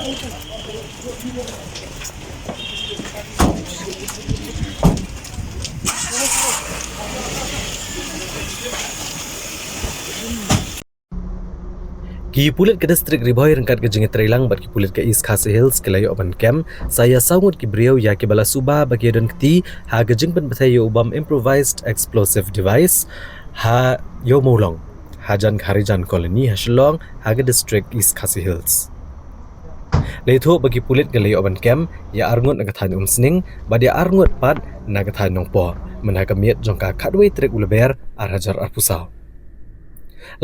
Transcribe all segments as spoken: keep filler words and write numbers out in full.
Ki pulit ka district Ri Bhoi ryngkat ka jingïatreilang bad ki pulit ka East Khasi Hills ki la ïoh ban kem sa ïa saw ngut ki briew ïa kiba la suba ba ki ïadon kti ha ka jingpynbthei ïa u bom improvised explosive device ha Ïew Mawlong, hajan ka Harijan Colony ha Shillong, ha ka district East Khasi Hills. La ïathuh ba ki pulit ki la ïoh ban kem ïa arngut na ka thaiñ Umsning bad ïa arngut pat na ka thaiñ Nongpoh mynha ka miet jong ka khatwei tarik u Lber ar hajar arphew saw.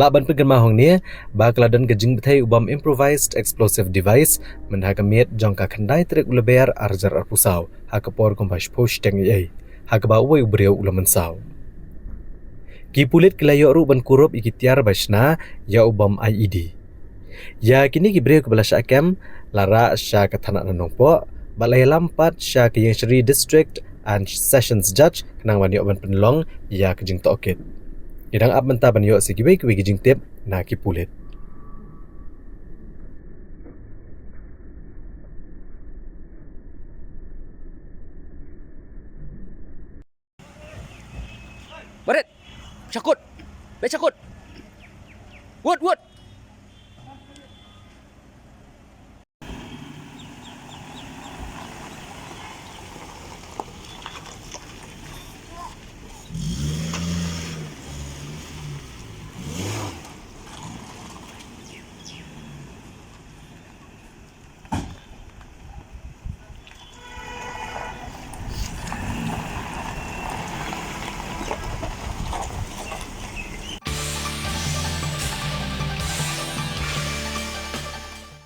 Lah ban pynkynmaw hangne ba ka la don ka jingbthei u bom improvised explosive device mynha ka miet jong ka khyndai tarik u Lber ar hajar arphew saw ha ka por kumba shiphew shiteng eiei, ha kaba uwei u briew u la mynsaw. Ki pulit ki la ïoh ruh ban kurup ïa ki tiar ba shna ïa u bom I E D. Ïa kine ki briew kiba la shah kem la rah sha ka thana na Nongpoh bad la ïalam pat sha ka Ïingshari District and Sessions Judge khnang ban ïoh ban pynlong ïa ka jingtohkit. Ngi dang ap mynta ban ïoh sa kiwei kiwei ki jingtip na ki pulit. Baret. Shakut. Leit shakut. Wut, wut.